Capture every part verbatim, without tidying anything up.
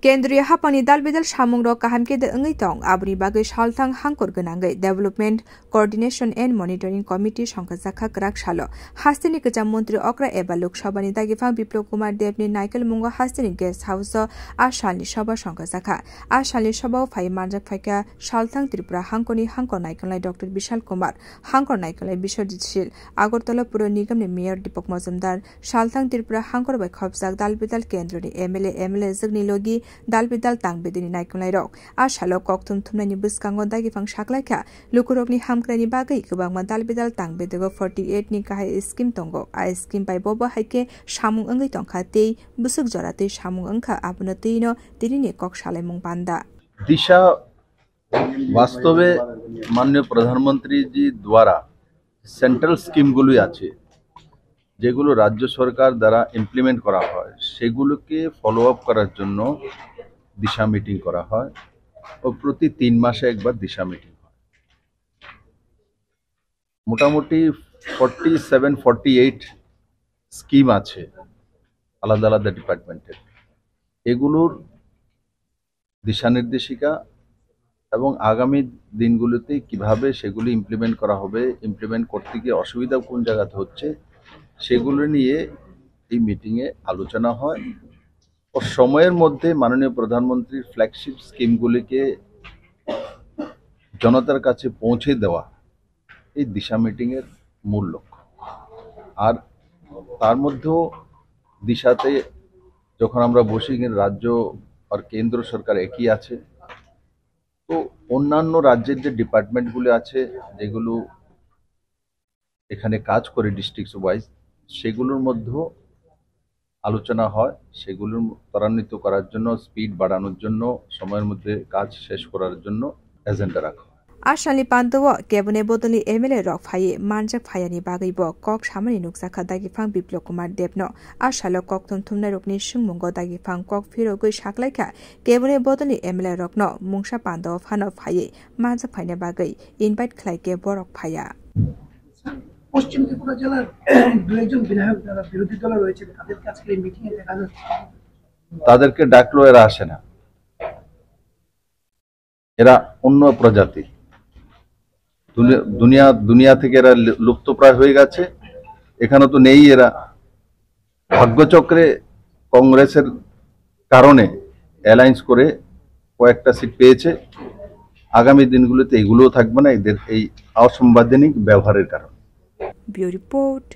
Kendriya haphangni dal bidal samungrok kaham khe de wngwi tong, aboni bagwi salthang hangkor gwnangwi Development Coordination and Monitoring Committee songkha jakha kwrak salo. Hasteni kwcham montri okra eba Lok Sabhani dagiphan Biplab Kumar Debni naikolmungo hasteni guest house-o a salni soba songkha jakha. A salni sobao phai manjak phaikha salthang Tripura hangkorni hangkor naikolnai Doctor Bishal Kumar, hangkor naikolnai Biswajit Sil, Agartala Puro Nigamni Mayor Deepak Majumdar, salthang Tripura hangkor bai khopjak dal bidal kendroni M L A, M L A jwkni logi dal bidal tang bedini naikolnairok. A salo kokthum thumnaini bwskango dagiphan saklaikha lukurokni hamkraini bagwi kwbangma dal bidal tang bedogo forty eight ni kahai scheme tongo. A scheme bai bobo hai khe samung wngwi tongkha tei bwswk jora twi samung wngkha, abono twino tinini kok salaimung panda. দিশা বাস্তবে মাননীয় প্রধানমন্ত্রীজি দ্বারা সেন্ট্রাল স্কিমগুলোই আছে, যেগুলো রাজ্য সরকার দ্বারা ইমপ্লিমেন্ট করা হয়, সেগুলোকে ফলো আপ করার জন্য দিশা মিটিং করা হয় ও প্রতি তিন মাসে একবার দিশা মিটিং হয়। মোটামুটি forty seven forty eight scheme আছে আলাদা আলাদা ডিপার্টমেন্টের। এগুলোর দিশা নির্দেশিকা এবং আগামী দিনগুলোতে কিভাবে সেগুলি ইমপ্লিমেন্ট করা হবে, ইমপ্লিমেন্ট করতে গিয়ে অসুবিধা কোন জায়গাতে হচ্ছে, সেগুলো নিয়ে এই মিটিংয়ে আলোচনা হয়। ও সময়ের মধ্যে মাননীয় প্রধানমন্ত্রীর ফ্ল্যাগশিপ স্কিমগুলিকে জনতার কাছে পৌঁছে দেওয়া এই দিশা মিটিংয়ের মূল লক্ষ্য। আর তার মধ্যেও দিশাতে যখন আমরা বসি, কিন্তু রাজ্য আর কেন্দ্র সরকার একই আছে। তো অন্যান্য রাজ্যের যে ডিপার্টমেন্টগুলি আছে, যেগুলো এখানে কাজ করে ডিস্ট্রিক্ট ওয়াইজ, সেগুলোর মধ্যেও আলোচনা হয়, সেগুলোর ত্বরান্বিত করার জন্য, স্পিড বাড়ানোর জন্য, সময়ের মধ্যে কাজ শেষ করার জন্য এজেন্ডা রাখা হয়। A salni pando-o keboni bodolni M L A rok phaiwi manjak phaiya ni bagwi bo kok samani nukjakha dagiphan Biplab Kumar Debno. A salo kokthum thumnairokni swngmungo dagiphan kok phirogwi saklaikha keboni bodolni M L A rokno mungsa pando-o phano phaiwi manjak phaina bagwi invite khlai khe borok phaiya. পশ্চিম ত্রিপুরা জেলার দু একজন বিধায়ক যারা বিরোধী দলে রয়েছেন, তাদেরকে আজকে এই মিটিংয়ে দেখা যাচ্ছে। তাদেরকে ডাকলেও এরা আসে না, এরা অন্য প্রজাতি। দুনি-, দুনিয়া, দুনিয়া থেকে এরা লি-, লুপ্তপ্রায় হয়ে গেছে, এখানে তো নেই এরা। ভাগ্যচক্রে কংগ্রেসের কারণে অ্যালায়েন্স করে কয়েকটা সিট পেয়েছে। আগামী দিনগুলোতে এগুলোও থাকবে না, এদের এই অসাংবিধানিক ব্যবহারের কারণে। Bureau Report,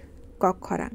Kokkhorang.